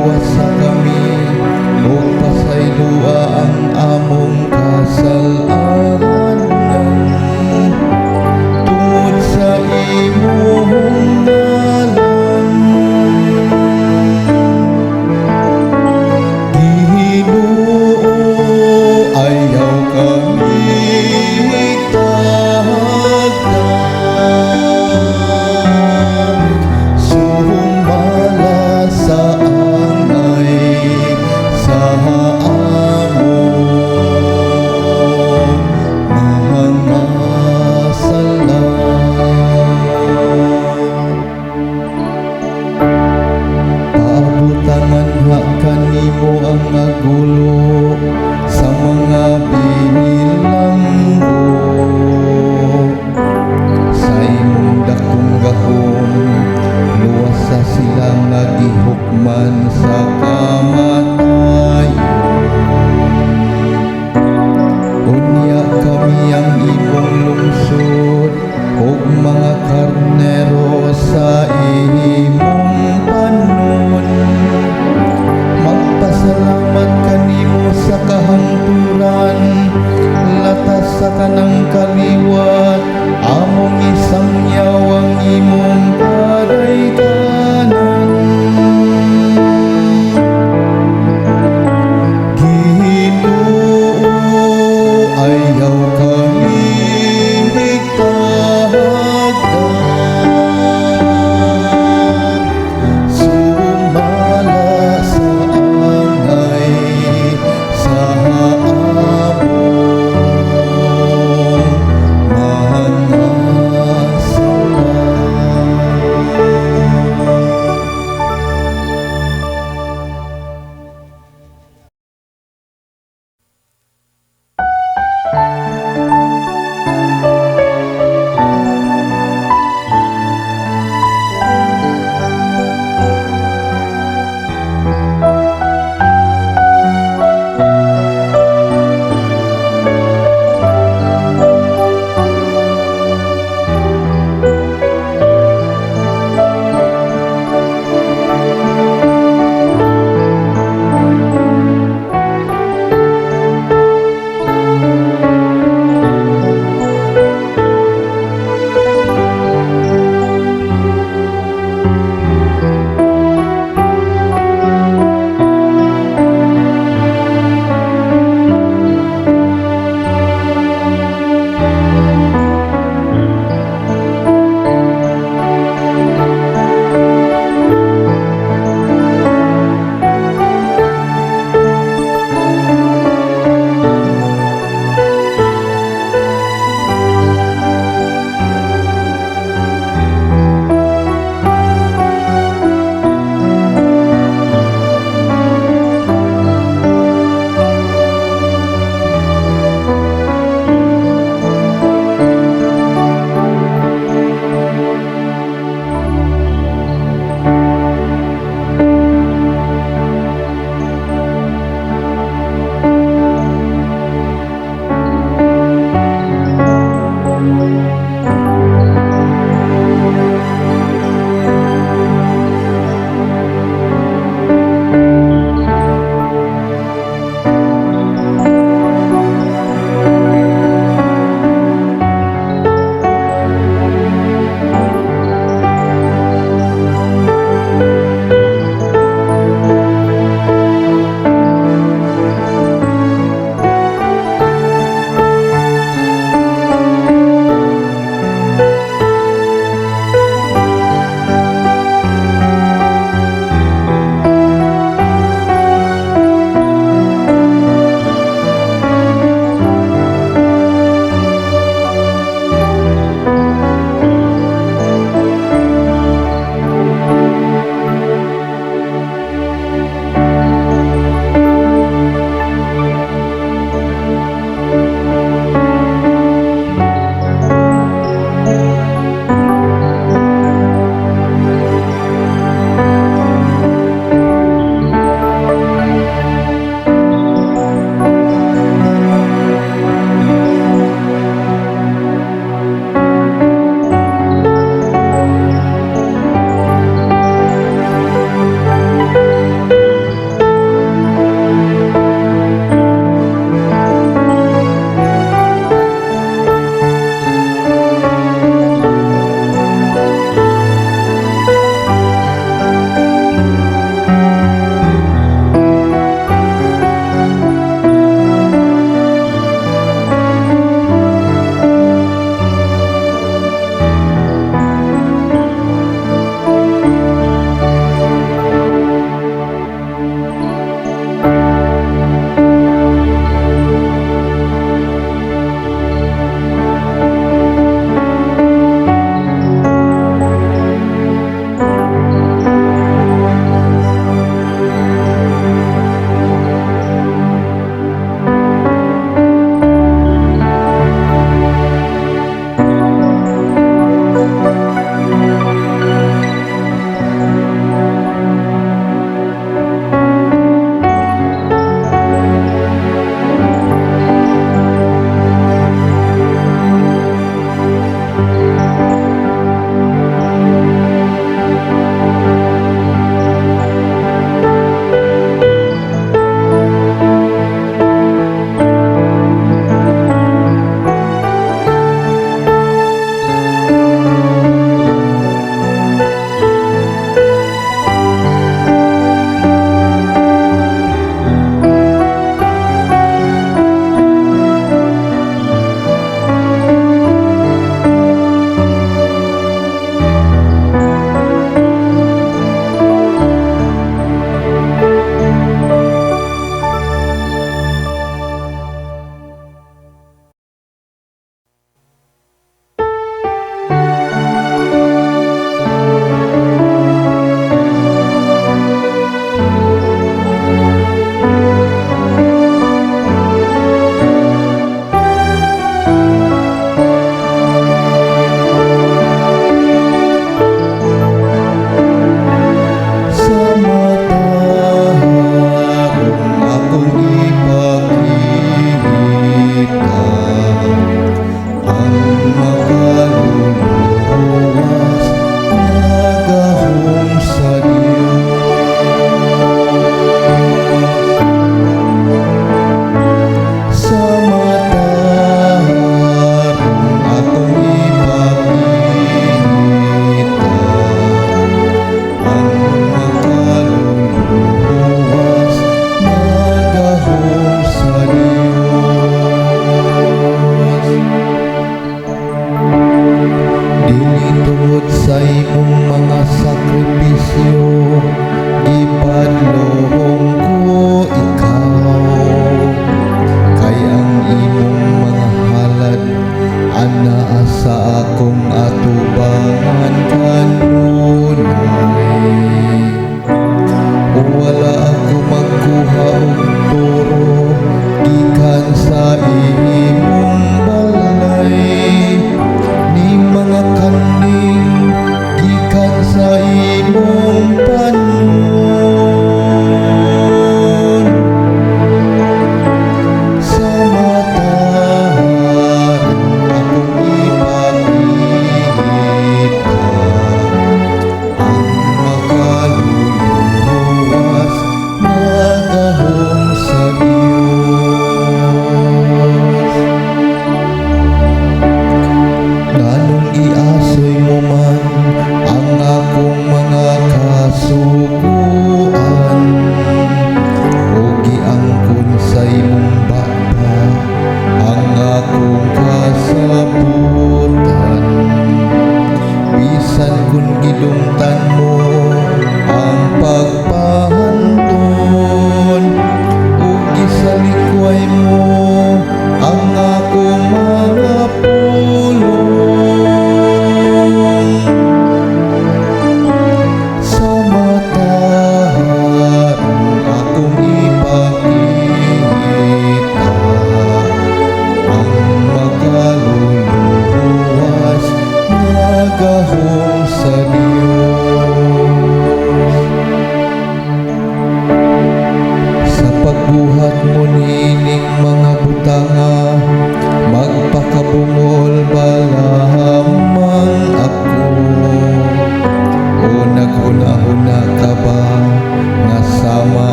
Luwasa kami ug pasayloa ang among kasalanan tungod sa imong ngalan. Ginoo, ayaw kami tagna. Sumala sa angay sa among mga sala. Paabuta nganha kanimo ang agulo sa mga bilanggo. Sa imong dakong gahom, luwasa sila nga gihukman sa kamatayon. Unya kami ang imong lungsod ug mga karnero sa imong panon. Magpasalamat kanimo sa kahangturan, latas sa tanang kaliwat, among isangyaw ang imong kadayganan.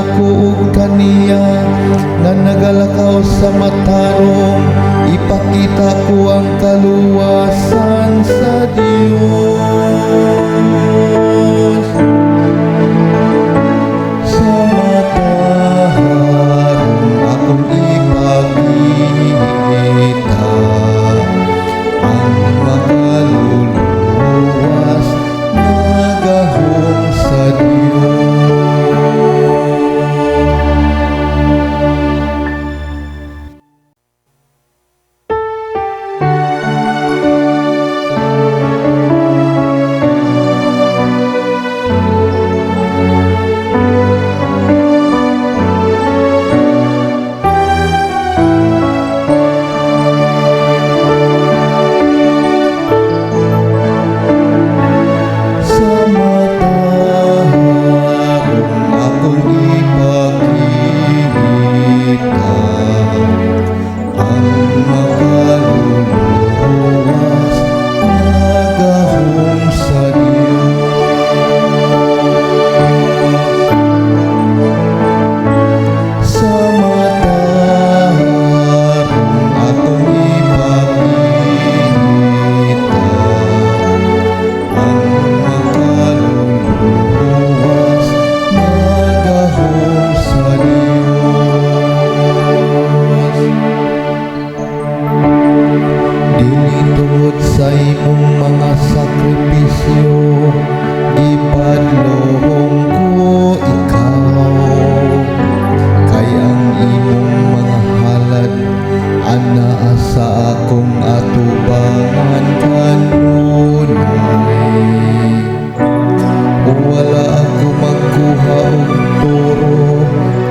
kanako ug kaniya nga nagalakaw sa matarong, ipakita ko ang kaluwasan sa Dios. Sa matarong akong ipakita ang makaluluwas nga gahom sa Dios. Sa matarong akong ipakita ang makaluluwas nga gahom sa Dios. Sa matarong akong ipakita ang makaluluwas nga gahom sa Dios. Dili tungod sa imong mga sakripisyo gipadlong ko ikaw, kay ang imong mga halad anaa sa akong atubangan kanunay. Wala ako magkuha og toro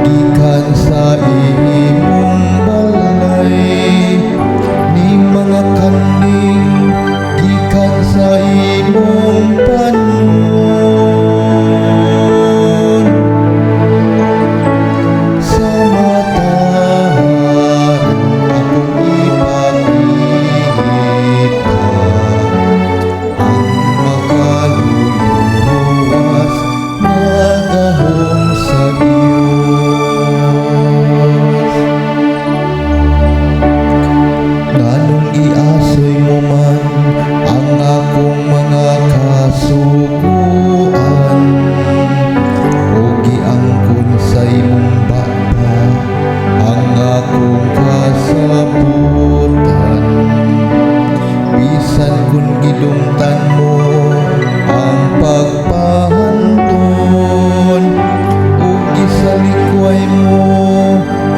gikan sa imong balay, ni mga kanding gikan sa imong panon. Sa matarong akong ipakita ang makaluluwas nga gahom sa Dios. Nganong giasoy mo man ang akong mga kasuguan o giangkon sa imong baba ang akong kasabutan? Bisan kung gidumtan mo ang pagpahanton ug gisalikway mo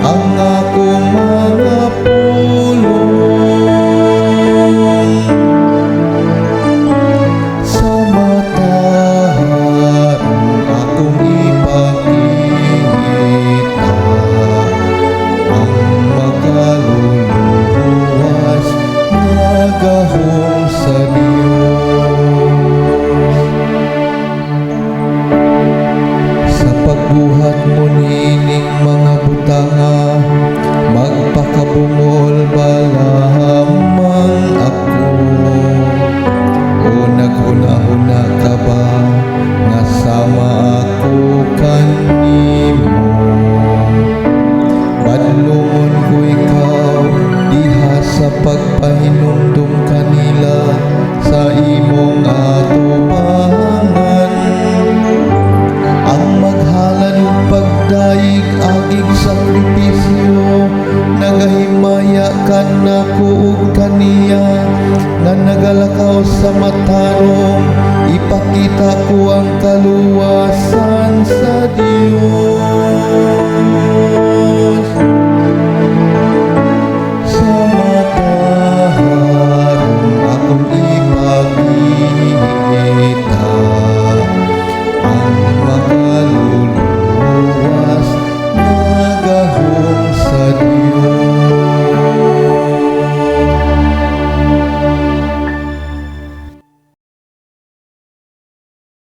ang akong mga pulong. Sa matarong akong ipakita ang makaluluwas nga gahom sa Dios. Sa pagbuhat mo niining mga butanga, magpakabungol ba lamang ako? O naghuna-huna ka ba nga sama ako kanimo? Badlungon ko ikaw diha sa pagpahinumdum kanila sa imong atubangan. Ang maghalad og pagdayeg agig sakripisyo nagahimaya kanako ug kaniya nga nagalakaw sa matarong, ipakita ko ang kaluwasan sa Dios.